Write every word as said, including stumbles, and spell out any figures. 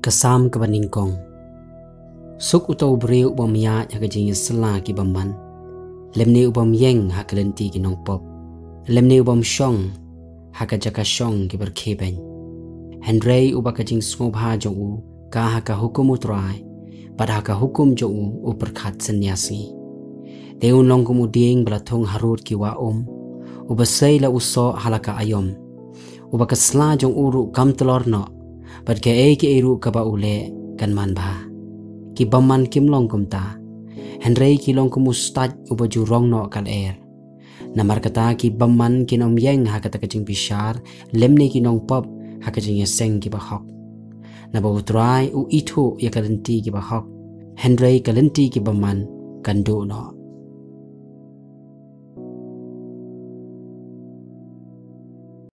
Ka Salm kaba nyngkong. Suk uta u briew u bym ïaid ha ka jingïasylla ki bymman, lymne u bym ïeng ha ka lynti ki nongpop, lymne u bym shong ha ka jaka shong kiba rkhie beiñ. Hynrei uba ka jingsngewbha jong u ka ha ka hukum U Trai, bad ha ka hukum jong u u pyrkhat synñia sngi. Te un long kum u dieng ba la thung harud ki wah um, uba sei la u soh ha la ka aïom, uba ka sla jong u ruh kam tlor noh, bad kaei kaei ruh kaba u leh kan man bha. Ki bymman kim long kumta, hynrei ki long kum u stait uba ju rong noh ka lyer. Namar kata ki bymman kin ym ïeng ha kata ka jingbishar, lymne ki nongpop ha ka jingïaseng kiba hok. Naba U Trai u ithuh ïa ka lynti kiba hok, hynrei ka lynti ki bymman kan duh noh.